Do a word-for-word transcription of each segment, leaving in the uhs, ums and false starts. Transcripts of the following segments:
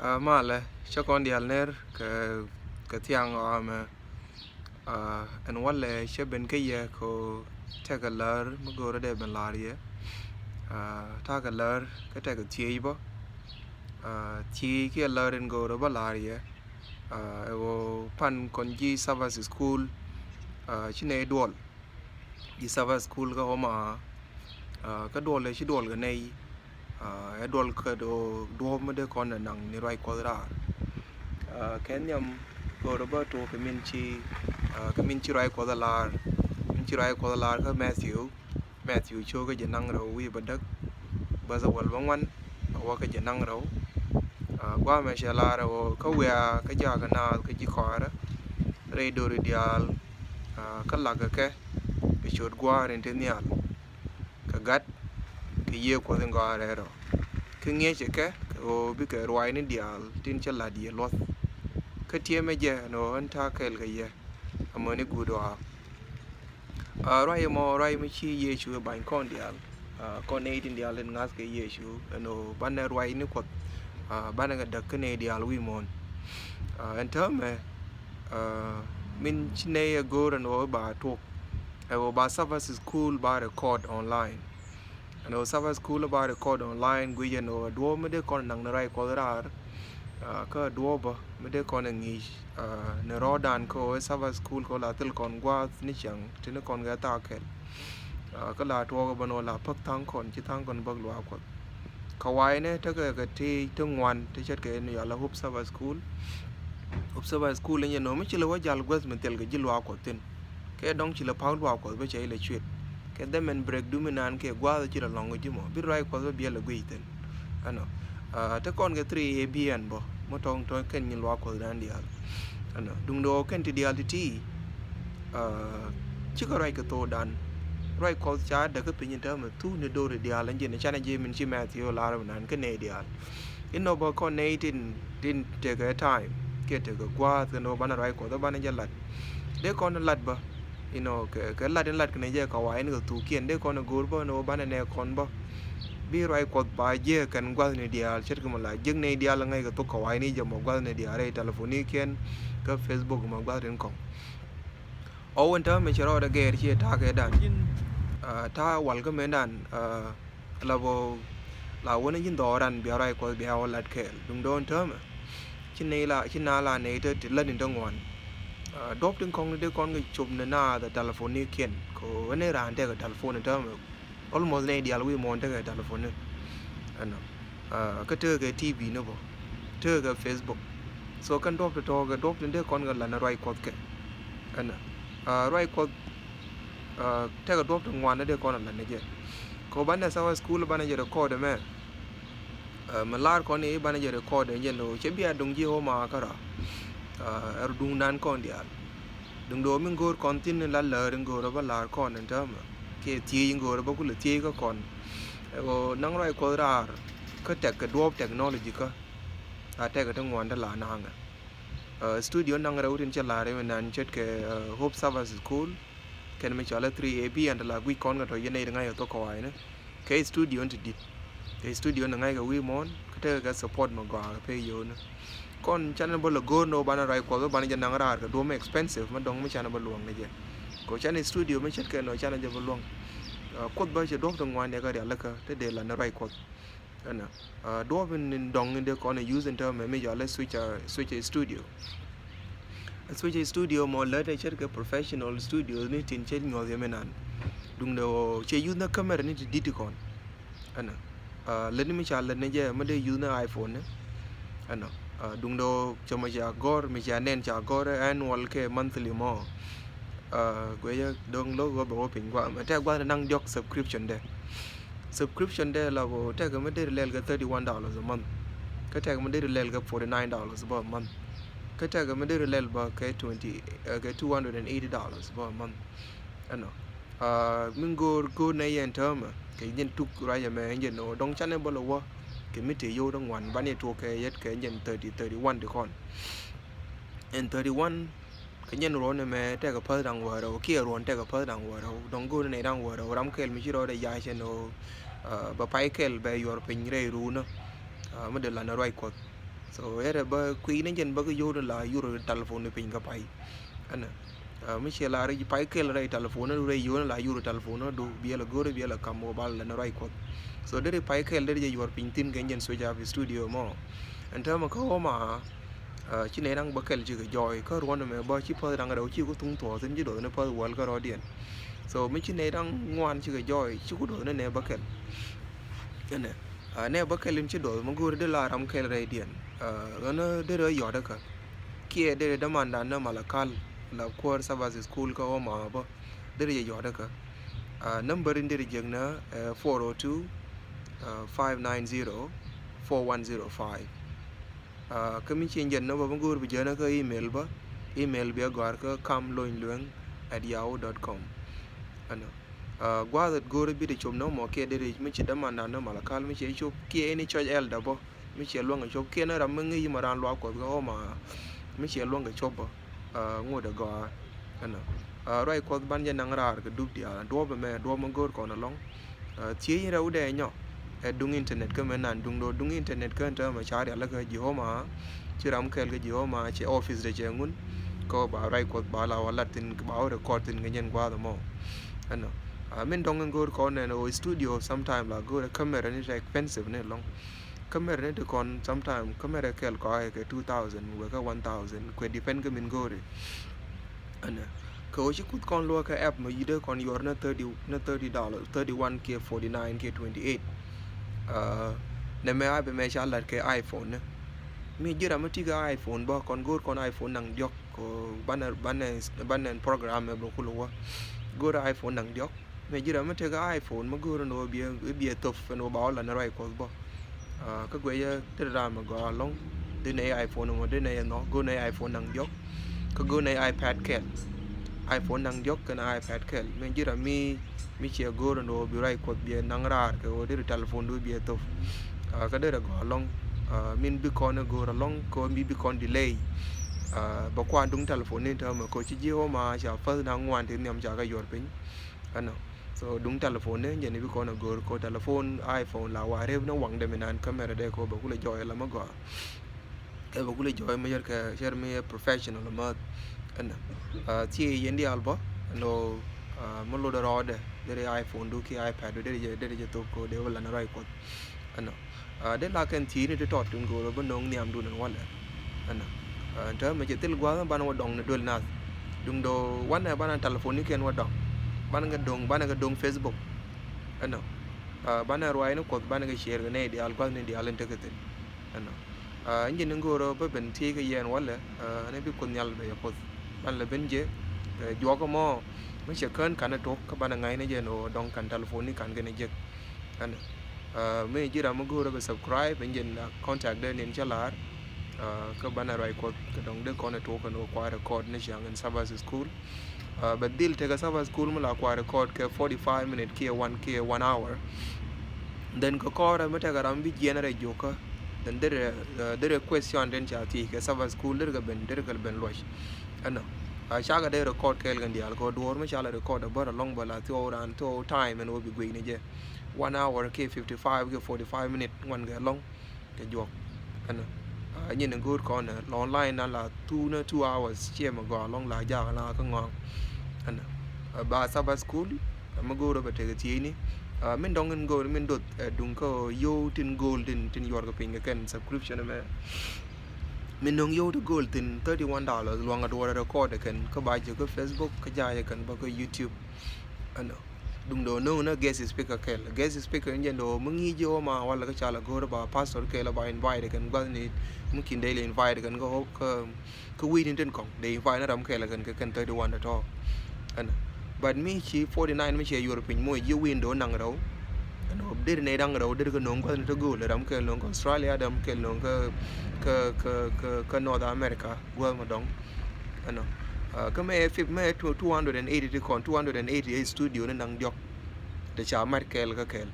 Aa, malɛ, cä kɔn diaal ner kɛ, kɛ thiaŋ ɣɔaa mɛ. Aa, ɛn walɛ cä ben kä yɛ kɛ ɣöö tekɛ lär mi go̱o̱rä dee ben lar yɛ. Aa, ta̱a̱ kɛ lär kä tekɛ thiec bä. Aa, thiec kiɛ lär in go̱o̱rä bä lar yɛ. Aa, ɛ ɣöö pan kɔn ji̱ Sabbath School, aa, ci nɛy duɔl ji̱ Sabbath School kä Omaha. Aa, kä duɔl ɛ ci duɔl kɛ nɛy. Aa, ɛ duɔl kä duɔ̱ɔ̱p mi dee kɔn ɛ naŋ ni ruac Kuɔth raar. Aa, kɛ nhiam go̱o̱rä bä tuɔɔk kɛ min ci, aa, kɛ min ci ruac Kuɔth ɛ lar, min ci ruac Kuɔth ɛ lar kä Matthew. Matthew cio̱o̱k kä jiɛn da̱ŋ rɛw wi̱i̱ bädäk, bäth ɛ wäl bäŋuan a wä kä jiɛn da̱ŋ rɛw. Aa, gua̱a̱mɛ cɛ lar ɛ ɣöö kä wiaa kä jakä naath kä ji̱ kɔaarä rɛy do̱ri diaal, aa, kä lakä kɛ kɛ ciöt Gua̱a̱r in te nhial, kɛ Gat, kɛ Yiëë Kuɔth in gɔaa rɛl rɔ. Kä ŋi̱eecɛ kɛ kɛ ɣöö bikɛ ruaacni diaal tin cä la̱t yɛ luɔ̱th. Kä tiɛmɛ jɛ ɛn ɣöö ɣän ta̱a̱ kɛɛl kɛ yɛ amäni guut ɣɔaa. Aa, ruac ɛmɔ ruac mi ci Yecu ɛ ba̱ny kɔn diaal. Aa, kɔn nɛy tin diaal tin ŋa̱th kɛ Yecu ɛn ɣöö banɛ ruac ni Kuɔth, aa, banɛ kɛ däk kä nɛy diaal wi̱i̱ muɔ̱ɔ̱n. Aa, ɛn täämɛ, aa, min ci nɛy ɛ go̱o̱r ɛn ɣöö ba tuɔk ɛ ɣöö ba Sabbath School ba record online. Ɛn ɣöö Sabbath School ba record online guic ɛn ɣöö duɔ̱ɔ̱p mi dee kɔn naŋ ni ruac Kuɔth raar. Aa, kä duɔ̱ɔ̱p bä mi dee kɔn ɛ ŋi̱i̱c, aa, ni rɔɔdan kä ɣöö Sabbath School kä ɣöö la thil kɔn gua̱a̱th ni cäŋ ti ni kɔn kɛ thaak kɛl. Aa, kä la tuɔɔk bä ni ɣöö la päk tha̱a̱ŋ kɔn ci tha̱a̱ŋ kɔn bäk luaak Kuɔth. Kɛ wa̱i̱nɛ tekɛ kɛ ti ti ŋuan ti ce̱tkɛ ni yɔal a Hope Sabbath School. Hope Sabbath School in jɛ nöö mi ci lɛ wä jal guäth mi thil kɛ ji̱ luaak Kuɔth thi̱n. Kɛ dɔ̱ŋ ci lɛ pa̱k luaak Kuɔth bä cɛ ilɛ cuet. Kɛ dhɛmɛn break du mi naan kɛ gua̱a̱th ci lɛ lɔ̱ŋ kɛ ji̱ mɔ bi ruac Kuɔth bä biɛl lɛ guic thi̱n. Ɛnɔ. Aa, te kɔn kɛ three A B ɛn bä mi tɔ̱ŋ tɔ̱ŋ kɛn nyin luaak Kuɔth dan diaal. Ɛnɔ. Duŋdɛ ɣöö kɛn ti diaal ti ti, aa, cikɛ ruac kɛ thokdan. Ruac Kuɔth ca däk kä piny in täämɛ thuk ni do̱ri diaal in ji̱n canɛ ji̱ min ci Matthew lar mi naan kä nɛy diaal. Inɔ bä kɔn nɛy tin, tin tekɛ time kiɛ tekɛ gua̱a̱th kɛ ni ɣöö banɛ ruac Kuɔth banɛ jɛ lat. Dee kɔn lat bä, inɔ kɛ, kɛ lat in lat kɛ ni jɛ kɛ wa̱i̱ in kɛ thukiɛn dee kɔn go̱o̱r bä ni ɣöö banɛ nɛ kɔn bä. Bi ruac Kuɔth ba jiɛ kɛn gua̱thni diaal ce̱tkɛ mɔ la jiäk nɛy diaal ŋäc kɛ thok kɛ wa̱i̱ ni jɛ mɔ gua̱thni diaal rɛy telefonikiɛn kä Facebook mɔ gua̱th tin kɔŋ. Ɣɔw in täämɛ cɛ rɔɔdɛ gɛɛr ciɛ ta̱a̱ kɛ dan. Aa, ta̱a̱ wal kä mɛn dan, aa, la bä la wänä ji̱n dhɔɔran bia ruac Kuɔth bia wä lat kɛɛl. Duŋdɛ ɣän täämɛ ci nɛy la, ci na la nɛy te ti lät in te ŋuan. Aa, duɔ̱p tin kɔŋ ni dee kɔn kɛ cop ni naath ɛ telefonikiɛn. Kɛ ɣöö ni raan tekɛ telefon in täämɛ. Almost nɛy diaal wi̱i̱ muɔ̱ɔ̱n tekɛ telefon ni. Ɛnɔ. Aa, kä tekɛ kɛ T V ni bä. Tekɛ kɛ Facebook. So kɛn duɔ̱p ti tɔ̱ɔ̱kɛ duɔ̱p tin dee kɔn kɛ lat ni ruac Kuɔth kɛ. Ɛnɔ. Aa, ruac Kuɔth, aa, tekɛ duɔ̱p ti ŋuan ni dee kɔn kɛ lat ni jɛ. Kɛ ɣöö banɛ Sabbath School banɛ jɛ record ɛmɛ. Aa, mi lar kɔn i̱ banɛ jɛ record ɛn jɛn ɣöö cɛ bia duŋ ji̱ Omaha kärɔa. Aa, ɛ rɔ duŋdan kɔn diaal. Duŋdɛ ɣöö min go̱o̱r kɔn thi̱n in la lär in go̱o̱r ɛ bä lar kɔn in täämɛ kiɛ thiec in go̱o̱r ɛ bä kulɛ thiec kä kɔn. Ɛ ɣöö naŋ ruac Kuɔth raar kä tɛk kɛ duɔ̱ɔ̱p technology kä. A tɛk kɛ ti ŋuan ti la naŋɛ. Aa, studio naŋ rɛw tin cɛ lar in nan ce̱tkɛ, aa, Hope Sabbath School. Kɛn mi cɔal i̱ three A B ɛn ti la guic kɔn kɛ tɔ yɛn nɛy ti ŋa̱c kɛ thok kɛ wa̱i̱ni. Kɛ studio in ti di̱t. Kɛ studio in ti ŋa̱c kɛ wi̱i̱ muɔ̱ɔ̱n kä tekɛ kɛ support mi gɔaa kɛ pay yio̱o̱ni. Kɔn canɛ bä lɛ go̱o̱r ni ɣöö banɛ ruac Kuɔth bä banɛ jɛ naŋ raar kɛ duɔ̱ɔ̱p mi expensive mi dɔ̱ŋ mi canɛ bä luäŋ ni jɛ. Kɛ ɣöö canɛ studio mi ce̱tkɛ nɔ canɛ jɛ bä luäŋ. Aa, Kuoth bä cɛ duɔ̱ɔ̱p ti ŋuan yɛ kɛ rialikä ti dee lat ni ruac Kuɔth. Ɛnɔ. Aa, duɔ̱ɔ̱p in, in dɔ̱ŋ in dee kɔn ɛ use in täämɛ mi cɔal i̱ Switcher, Switcher Studio. Switcher Studio mɔ lät ɛ ce̱tkɛ professional studio ni tin cɛ nyuɔ̱th yɛ mi nan. Duŋdɛ ɣöö cɛ use ni camera ni ti di̱t kɔn. Ɛnɔ. Aa, lät ni mi ca lät ni jɛ mi dee use ni iPhone ni. Ɛnɔ. Aa, duŋdɛ ɣöö cɛ mɔ ca gɔ̱r mi ca nɛn ca gɔ̱r annual kɛ monthly mɔ. Aa, guecä do̱ŋ lo̱k ɣöö bɛ wä piny gua̱a̱m. Tɛk gua̱a̱th ni naŋ diɔ̱k subscription dɛ. Subscription dɛ la bä tekɛ mi deri lɛl kɛ thirty one dollars a month. Kä tekɛ mi deri lɛl kɛ forty nine dollars bä a month. Kä tekɛ mi deri lɛl bä kɛ twenty, ɛ, kɛ two hundred and eighty dollars bä a month. Ɛnɔ. Aa, min go̱o̱r go̱o̱r nɛ yɛn täämɛ kɛ jɛn tuk ruac ɛmɛ ɛn jɛn ɔ dɔ̱ŋ canɛ bä lɛ wä kɛ mi te yio̱w ti ŋuan banɛ tuɔk kɛ yɛt kɛ jɛn thirty, thirty one ti kɔn. Ɛn thirty one Kä jɛn ruɔ̱n ɛmɛ tekɛ päth da̱ŋ wäl rɛw kiɛ ruɔ̱n tekɛ päth da̱ŋ wäl rɛw. Dɔ̱ŋ go̱o̱r nɛy da̱ŋ wäl rɛw ram kɛl mi ci rɔɔdɛ yac ɛn ɣöö, ah, bɛ pay kɛl bɛ yuɔr piny rɛy ruunä. Ah, mi dee lan ruac Kuɔth. So ɛ rɛ bä kui̱ ni jɛn bä kä yio̱w ni la yur telephone ni piny kä pay. Ɛnɛ mi ciɛ la rɛ pay kɛl rɛ telephone ni rɛ yio̱w ni la yur telephone ni du biɛ la go̱r biɛ la kam mobile la ni ruac Kuɔth. So deri pay kɛl deri jɛ yuɔr piny thin kɛ jɛn switch up studio mɔ. Ɛn täämɛ kä ɣöö ma ci nɛy da̱ŋ bä kɛl cikɛ jɔɔy kä ruɔ̱n ɛmɛ bä ci päth da̱ŋ rɛw ci ku thuŋ thuɔɔth thin ci duɔth ni päth wäl kä rɔɔdiɛn. So mi ci nɛy da̱ŋ ŋuan cikɛ jɔɔy ci ku duɔth ni nɛ bä kɛl. Ɛnɛ nɛ bä kɛl in ci duɔth mi go̱o̱ri di la ram kɛl rɛydiɛn. Ɣän deri ɣä yɔ̱t kä kiɛ deri dämandan ni Malakal la kuäär Sabbath School kä Omaha bä deri jɛ yɔ̱t kä. Number in deri jek ni four oh two five nine zero four one zero five. Kä mi ci jɛn ni bä mi go̱o̱r bi jɛn kä email bä, email bi a gɔ̱a̱r kä kamlonylueng at yahoo dot com. Ɛnɔ gua̱a̱th go̱o̱r bi di cop ni mɔ kiɛ deri mi ci dämandan ni Malakal mi ci cop kiɛ ini church elder bä mi ciɛ luäŋ ɛ cop kiɛ ni ram mi ŋi̱i̱c ma raan luaak Kuɔth kä Omaha mi ciɛ luäŋ kɛ cop bä. Ŋot ɛ gɔaa ɛnɔ ruac Kuɔth ban jɛ naŋ raar kɛ dup diaal duɔ̱ɔ̱p ɛmɛ duɔ̱ɔ̱p mi go̱o̱r kɔn ɛlɔ̱ŋ. Thiec in rɛwdɛ nyɔ ɛ duŋ internet kä mɛ nan duŋ do̱ duŋ internet kä ɛn täämɛ ca rial kä Jehoma. Ci ram kɛl kä Jehoma cɛ office dɛ cɛ ŋun kä ba ruac Kuɔth ba la wä lat thin ba wä record thin kɛ jɛn gua̱a̱th ɛmɔ. Ɛnɔ min dɔŋ in go̱o̱r kɔn ɛn ɣöö studio sometime la go̱o̱r ɛ camera ni tɛ expensive ni ɛlɔ̱ŋ. Camera ni ti kɔn sometime camera kɛl kɔakɛ kɛ two thousand wek kä one thousand kuɛ depend kä min go̱o̱ri. Ɛnɛ kɛ ɣöö ci kuth kɔn luɔ̱k kɛ app mɛ yi̱dɛ kɔn yuɔr ni thirty ni thirty dollars, thirty one kiɛ forty nine kiɛ twenty eight. Nɛ mɛ app mɛ ca lat kɛ iPhone ni mi ji̱ ram mi ti kɛ iPhone bä kɔn go̱o̱r kɔn iPhone naŋ diɔ̱k kɛ banɛ banɛ banɛ program mɛ bä kulɛ wä go̱o̱r iPhone naŋ diɔ̱k. Mɛ ji̱ ram mi tekɛ iPhone mi go̱o̱r ni wä biɛ biɛ thop ɛn wä ba wä lan ruac Kuɔth bä. Kä guɛcä ti ram mi gɔaa ɛlɔ̱ŋ. Di nɛ iPhone mɔ di nɛ inɔ go̱o̱r nɛ iPhone naŋ diɔ̱k. Kä go̱o̱r nɛ iPad kɛl. iPhone naŋ diɔ̱k kɛn iPad kɛl mɛ ji̱ ram mi mi ciɛ go̱o̱r ni wä bi ruac Kuɔth biɛ naŋ raar kɛ wä di ri telephone du biɛ thop. Kä di rɛ gɔaa ɛlɔ̱ŋ. Min bi kɔn go̱o̱r ɛlɔ̱ŋ kɛ wä mi bi kɔn delay. Bɛ kuan duŋ telephone ni täämɛ kɛ wä ci ji̱ wä ma ca päth naŋ ŋuan ti nhiam ca kɛ yuɔr piny. Ɛnɔ so duŋ telephone ni jɛn i̱ bi kɔn a go̱o̱r ko telephone iPhone la wa rep ni waŋdɛ mi nan camera dɛ ko bɛ kulɛ jɔɔy la mi gɔaa. Kɛ bɛ kulɛ jɔɔy mi cɛr kɛ cɛr mi professional määth. Ɛnɔ thiee yɛn diaal bä ɛnɔ mi lotdɛ rɔɔdɛ deri iPhone du ki iPad du deri jɛ deri jɛ thop ko dee wä la ni ruac Kuɔth. Ɛnɔ dee la kɛn thiecni ti tɔt tin go̱o̱r bä no̱o̱ŋ nhiamdun ɛn walɛ. Ɛnɔ ɛn täämɛ cɛ thil gua̱a̱th banɛ wä dɔŋ ni duel nath. Duŋ do̱ wanɛ banɛ telephone ni kɛn wä dɔŋ. Banɛ kɛ do̱ŋ banɛ kɛ do̱ŋ Facebook. Ɛnɔ banɛ ruac ni Kuɔth banɛ kɛ share kɛ nɛy diaal gua̱thni diaal in tekɛ thi̱n. Ɛnɔ in jɛ ni go̱o̱r bä ben thiec kɛ yɛn walɛ. Ɛn bi Kuoth Nhial bɛ yɛ Kuoth banɛ lɛ ben jɛ. Juɔk ɛmɔ mi cɛ kään kanɛ tok kä banɛ ŋa̱cnɛ jɛ ni wä dɔŋ kan telephone ni kan kɛn jek. Ɛnɔ mi ji̱ ram mi go̱o̱rä bɛ subscribe in jɛn contact dee nin cä la̱r. Kä banɛ ruac Kuɔth kɛ dɔ̱ŋ dee kɔn ɛ tok kɛn wä kua record ni ciaŋ in Sabbath School. Bɛ dhil tekɛ Sabbath School mi la kua record kɛ forty five minute kiɛ one kiɛ one hour. Then kɛ kɔrɛ mi tekɛ ram bi jiɛn rɛ jokä. Then derɛ derɛ question den ca thiec kɛ Sabbath School derɛ kɛ ben derɛ kɛ ben luɔc. Ɛnɔ cakɛ dee record kɛɛl kɛn diaal kɛ duɔ̱ɔ̱r mi ca la record ɛ bär ɛlɔ̱ŋ bä la thiɔw ran thiɔw time ɛn wä bi guic ni jɛ. One hour kiɛ fifty five kiɛ forty five minute ŋuan kɛ lɔŋ kɛ juɔk. Ɛnɔ nyin in go̱o̱r kɔn ɛ lɔŋ line na la two na two hours ciɛ mɛ gɔaa lɔŋ la jaak na kä ŋɔaŋ. Ɛnɔ ba Sabbath School mɛ go̱o̱r bɛ tekɛ thiecni. Min dɔŋ in go̱o̱r min doth ɛ duŋ kä yio̱w tin go̱o̱l tin tin yuɔr kɛ piny kɛ kɛn subscription mɛ. Min dɔŋ yio̱w tin go̱o̱l tin thirty one dollars luaŋ a duɔrɛ record ɛ kɛn kä ba jɛ kä Facebook kä jaak ɛ kɛn ba kä YouTube. Ɛnɔ duŋdɛ wä no̱o̱ŋ ni guest speaker kɛl. Guest speaker in jɛn dee wä mi ŋi̱i̱c ji̱ wä ma walɛ kä ca la go̱o̱r ba pastor kɛl ba invite kɛn gua̱thni mi kin dee lɛ invite kɛn kä kä wi̱i̱ni tin kɔŋ dee invite ni ram kɛl kɛn kɛ kɛn thirty one tɔ̱tɔ̱. Ɛnɔ but mi ci forty nine mi ciɛ yuɔr piny moc ji̱ wi̱i̱ni dee wä naŋ rɛw. Ɛnɔ deri nɛy daŋ rɛw deri kɛ no̱o̱ŋ gua̱thni te go̱o̱l ram kɛl no̱o̱ŋ kä Australia ram kɛl no̱o̱ŋ kä kä kä kä North America. Guäth mɛ dɔŋ. Ɛnɔ kä mɛ fif mɛ two hundred and eighty ti kɔn two hundred and eighty ɛ studio ni naŋ diɔk. Te ca mat kɛɛl kä kɛɛl.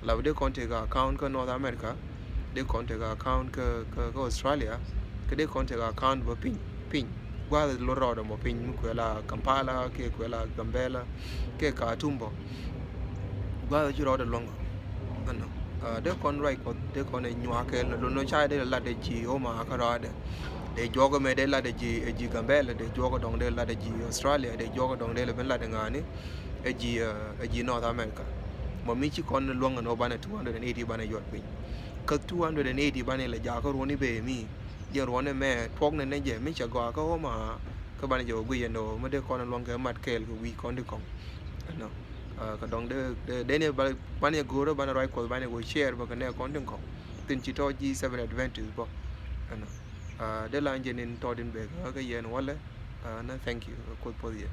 La bi dee kɔn tekɛ account kä North America, dee kɔn tekɛ account kä kä Australia, kä dee kɔn tekɛ account bä piny piny. Gua̱th lor rɔɔdɛ mɔ piny mi kuɛ la Kampala kiɛ kuɛ la Gambela kiɛ Khartoum bä. Gua̱th ci rɔɔdɛ luɔ̱ŋ. Ɛnɔ Dee kɔn ruac Kuɔth, dee kɔn ɛ nyuak kɛ lon lon ca dee lat ɛ ji̱ Omaha kä rɔadɛ. Dee juɔk ɛmɛ dee lat ɛ ji̱, ɛ ji̱ Gambɛla, dee juɔk ɛ dɔŋ dee lat ɛ ji̱ Australia, dee juɔk ɛ dɔŋ dee lɛ ben lat ɛ ŋa̱ni, ɛ ji̱, ɛ ji̱ North America. Mɔ mi ci kɔn luäŋ ɛn ɣöö banɛ two hundred and eighty banɛ yuɔt piny. Kä two hundred and eighty banɛ lɛ jakä ruɔ̱n i̱ bee mi, jɛn ruɔ̱n ɛmɛ tuɔk ni ni jɛ mi cɛ gɔaa kä Omaha, kä banɛ jɛ wä guic ɛn ɣöö mi dee kɔn luäŋ kɛ mat kɛɛl kɛ wi̱i̱ kɔn ti kɔŋ. Ɛnɔ. Kä dɔŋ dee, dee, dee ni ba, banɛ go̱o̱rä banɛ ruac Kuɔth banɛ go̱o̱r share bä kɛ nɛ kɔn tin kɔŋ. Thin ci tɔ̱ ji̱ Seventh Adventist bä. Ɛnɔ. Dee la jɛ nin tɔ̱ din bek kä yɛn walɛ. Nä thank you. Kuoth puɔth yɛ.